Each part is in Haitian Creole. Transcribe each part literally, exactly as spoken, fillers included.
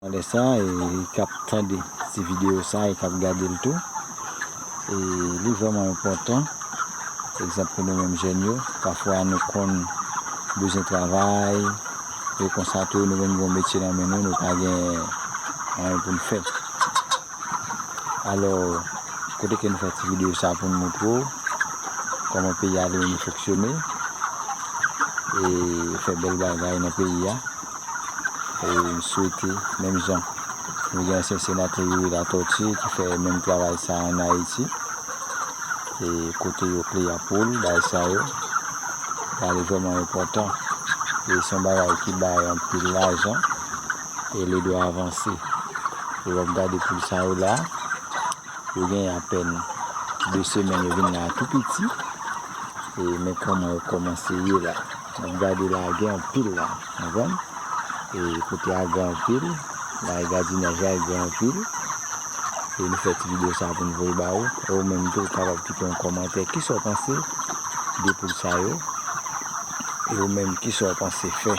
Nan lè sa, e, k ap tande ti videyo sa, e k ap gade l tou. E li vrèman enpòtan. Egzanp, pou nou menm jèn yo, pafwa nou konn bezwen travay, e konsa tou, nou menm gon metye nan men nou, nou pa gen anyen pou n fè. Alò, kote ke nou fè ti videyo sa pou n montre w kòman peyi a li menm fonksyone, e fè bèl bagay nan peyi a. E m swete, menm jan nou gen ansyen senatè Youri Latortue ki fè menm travay sa ann Ayiti, e kote yo kleye poul, bagay sa yo, bagay li vrèman enpòtan. E se yon bagay ki bay anpil lajan, e li dwe avanse. E w ap gade poul sa yo la, yo gen apèn de semèn, yo vin la tou piti. E men kòman yo kòmanse ye la. W ap gade la, gen anpil la, konprann? E kote a gen anpil, la e gadinaj la gen anpil. E nou fè ti videyo sa pou n voye ba ou. E ou menm tou, ou kapab kite yon kòmantè. Kisa w panse de poul sa yo? E ou menm, kisa w panse fè?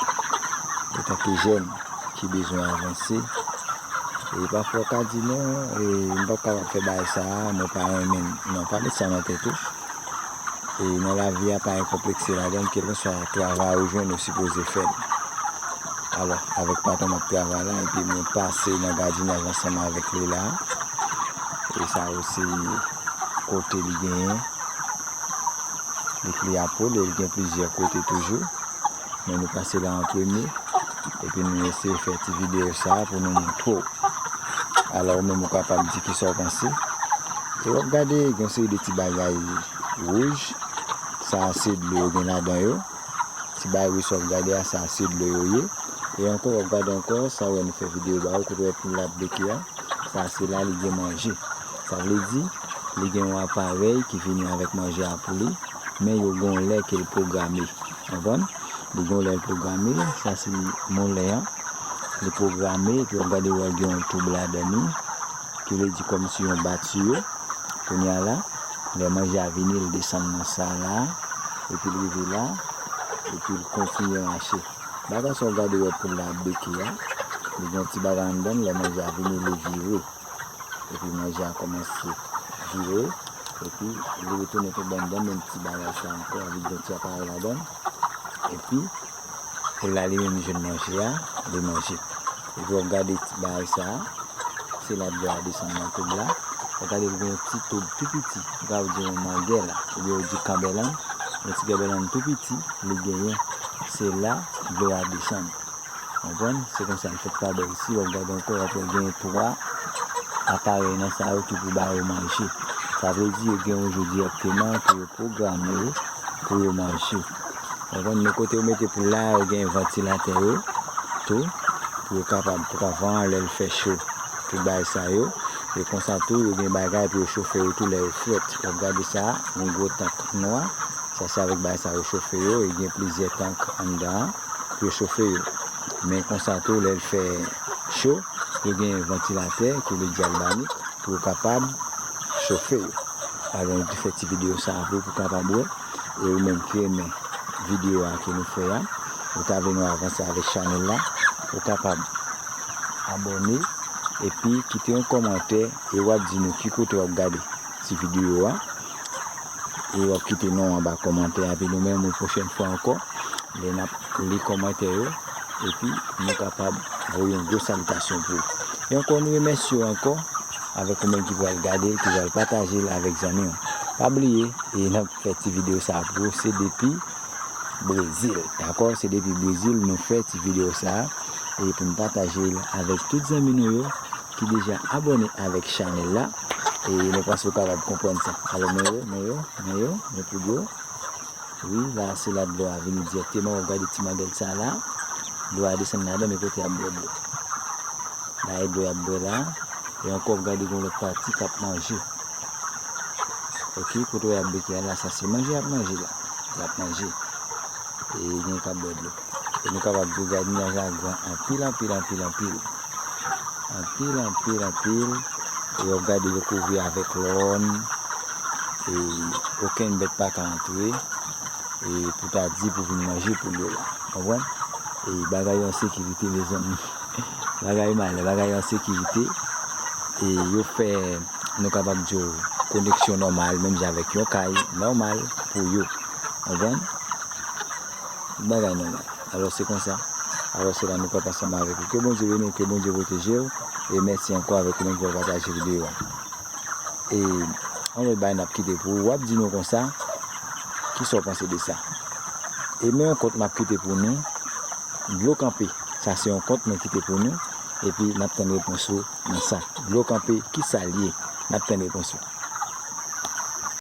Antanke jèn ki bezwen avanse, e pafwa w ka di, "Non, e, m p ap kapab fè bagay sa a, mwen pa renmen l." Non, pa met sa nan tèt ou. E nan lavi a, pa enkonplekse ladan l, kèlkeswa travay ou jwenn, ou sipoze fè l. Alò, avèk patwon m ap travay la, epi mwen pase nan gadinaj ansanm avèk li la. E sa yo se kote li genyen. Li kleye poul, e li gen plizyè kote toujou. Men nou pase la an premye. Epi nou eseye fè ti videyo sa a pou nou montre w. Alò, ou menm ou kapab di kisa w panse. E w ap gade, gen yon seri de ti bagay wouj. Sa a se dlo yo gen ladan yo. Ti bagay wouj sa w ap gade a, sa a se dlo yo ye. E ankò, w ap gade ankò, sa w wè nou fè videyo ba ou, kote w wè poul la ap beke a. Sa a se la li gen manje. Sa vle di, li gen yon aparèy ki vini avèk manje a pou li, men yo gen yon lè ke l pwograme. Konprann? Li gen yon lè l pwograme, sa se molè an. Li pwograme, epi w ap gade wè gen yon toub ladan li, ki vle di kòmsi yon batiyo. Kounye a la, lè manje a vini, l desann nan sa la, epi l rive la, epi l kontinye mache. Bagay sa w gade wè poul la ap beke a, li gen yon ti bagay anndan l, lè manje a vini, li vire. Epi manje a kòmanse vire, epi li retounen tonbe anndan menm ti bagay sa ankò, li gen ti aparèy ladan l. Epi, poul la li menm li jwenn manje a, li manje. Epi w ap gade ti bagay sa a, se la dlo a desann nan toub la. W ap gade l gen yon ti toub tou piti, ou ka di yon mangèl la, oubyen ou di kanbèlann, yon ti kanbèlann tou piti, li genyen, se la dlo a desann. Konprann? Se konsa l fèt pa bò isi, w ap gade ankò, w ap wè gen twa aparèy nan sa yo ki pou ba yo manje. Sa vle di yo gen yon jou dirèkteman ke yo pwograme pou yo manje. Konprann? Men kote yo mete poul la, yo gen vantilatè yo tou, pou yo kapab, pou ka van an lè l fè cho, tout bagay sa yo. E konsa tou, yo gen bagay pou yo chofe yo tou lè yo frèt. W ap gade sa, yon gwo tank nwa. Sa se avèk bagay sa yo chofe yo, e gen plizyè tank anndan an pou yo chofe yo. Men konsa tou, lè l fè cho, yo gen vantilatè ki vle di albanik pou yo kapab chofe yo. Alò, nou te fè ti videyo sa a pou ou, pou w kapab wè. E ou menm ki renmen videyo a ke nou fè a, ou ta vle nou avanse avèk chanèl la, ou kapab abòne, epi kite yon kòmantè, e w ap di nou ki kote w ap gade ti videyo a. E w ap kite non w anba kòmantè a, epi nou menm, yon pwochèn fwa ankò, lè n ap li kòmantè yo, epi nou kapab voye yon gwo salitasyon pou ou. E ankò, nou remèsye w ankò, avèk ou menm ki pral gade l, ki pral pataje l avèk zanmi w. Pa bliye, e n ap fè ti videyo sa a pou ou, se depi Brezil, dakò? Se depi Brezil nou fè ti videyo sa a, e pou n pataje l avèk tout zanmi nou yo ki deja abòne avèk chanèl la, e nou panse w kapab konprann sa. Alò, men yo, men yo, men yo, men poul yo. Wi, la se la dlo a vini dirèkteman, w ap gade ti mangèl sa la, dlo a desann ladan, men kote y ap bwè dlo. La e dlo y ap bwè la, e ankò w ap gade gen yon lòt pati k ap manje. Ok, kote w ap beke a la, sa se manje y ap manje la. Y ap manje. E gen k ap bwè dlo. E nou kapab di gadinaj la gran anpil, anpil, anpil, anpil. Anpil, anpil, anpil. E w ap gade yo kouvri avèk lòn. E okenn bèt pa ka antre. E pou ta di pou vin manje poul yo la. Konprann? E bagay yo an sekirite, mezanmi. Bagay malè, bagay an sekirite. E yo fè, nou kapab di w, koneksyon nòmal, menm jan avèk yon kay nòmal pou yo. Konprann? Bagay nòmal. Alò, se konsa. Alò, se la nou pap ansanm avèk ou. Ke Bondye beni w, ke Bondye pwoteje w. E mèsi ankò avèk ou menm ki pataje videyo a. E yon lòt bagay n ap kite pou ou, w ap di nou konsa, kisa w panse de sa? E men yon kont m ap kite pou nou, Dlo Kanpe. Sa se yon kont mwen kite pou nou, epi n ap tann repons ou nan sa. Dlo Kanpe, kisa l ye? N ap tann repons ou.